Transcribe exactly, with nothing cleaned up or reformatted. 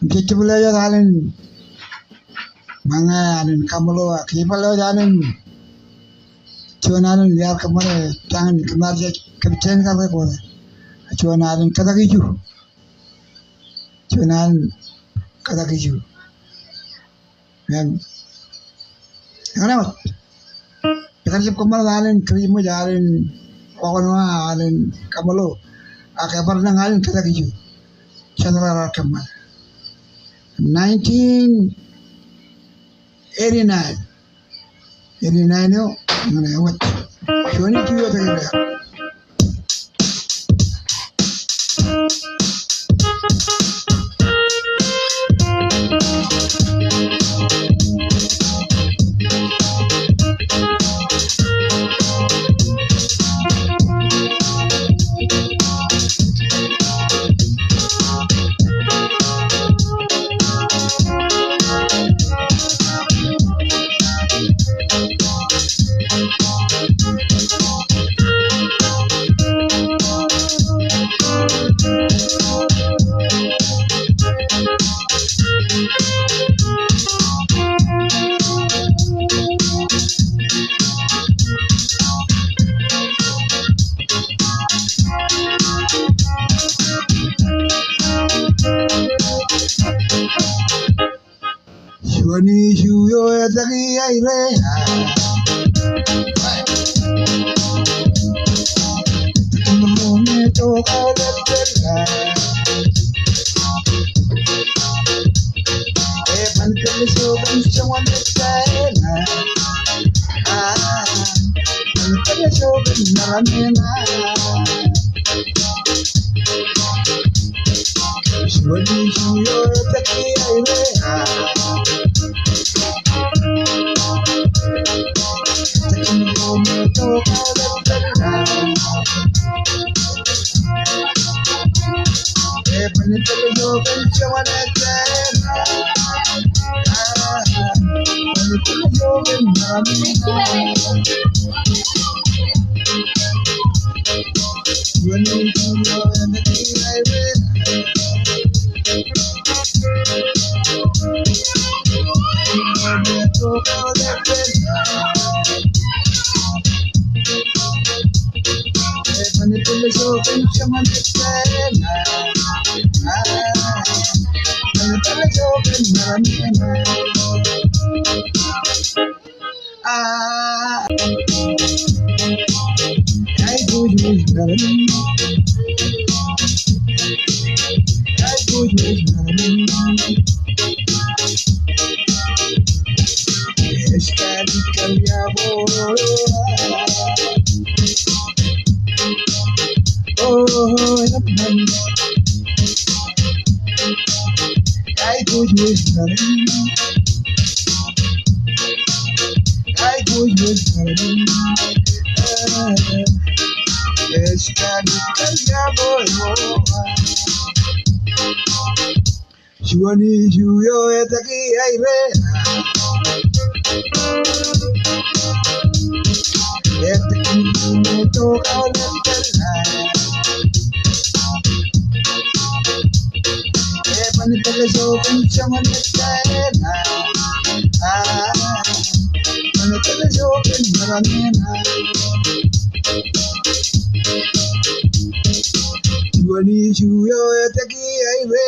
Im jej jab lo wōt alen ṃōñā, alen kaṃṃoolol, ak ij bar lo wōt alen juon alen iaar kōṃṃane, jañin kōm ar jab kōm jen kar ke kwōj juon alen kōtak iju. Juon alen kōtak iju. Im eñṇe wōt, ekar jab kōṃṃan alen kōj ṃōj, alen okōṇokōṇō, alen kaṃṃoolol, ak ebar lōñ alen kōtak iju. Jet raar kōṃṃan. Nineteen eighty-nine. Eighty-nine eo, eñṇe wōt. Juon iju eo tōl eo. Juon iju eo etke aire. Juon iju eo etke aire. Juon iju eo etke aire.